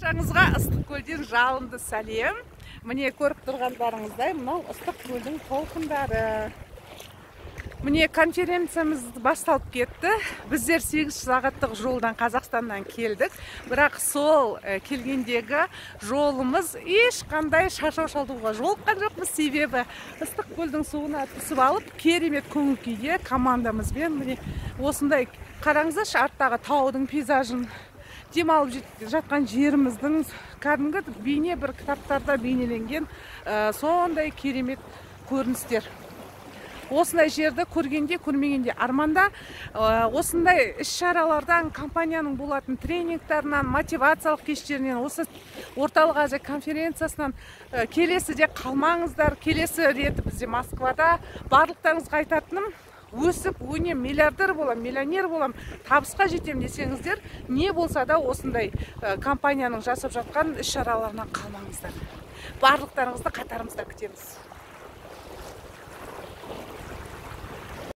Баршаңызға Ыстықкөлден жалынды сәлем. Міне, көріп тұрғандарыңыздай, мынау Ыстықкөлдің толқындары. Міне, конференциямыз басталып кетті. Біздер 8 сағаттық жолдан, Қазақстаннан келдік. Бірақ сол келгендегі жолымыз ешқандай шаршау шалдығуға жолыққан жоқпыз. Себебі Ыстықкөлдің суына түсіп алып, керемет көңіл күйде командамызбен, міне, осындай, қараңыздаршы, арттағы таудың пейзажын, демалып жатқан жеріміздің кәдімгі бейне бір кітаптарда бейнеленген сондай керемет көріністер. Осындай жерді көргенде, көрмегенде арманда. Осындай іс шаралардан, компанияның болатын тренингтарынан, мотивациялық кештерінен, осы Орталық Азия конференциясынан келесіде қалмаңыздар. Келесі реті бізде Москвада. Барлықтарыңызға айтатыным: өсіп өнем, миллиардер болам, миллионер болам, табысқа жетем десеңіздер, не болса да осындай компанияның жасап жатқан іс шараларынан қалмаңыздар. Барлықтарыңызды қатарымызда күтеміз.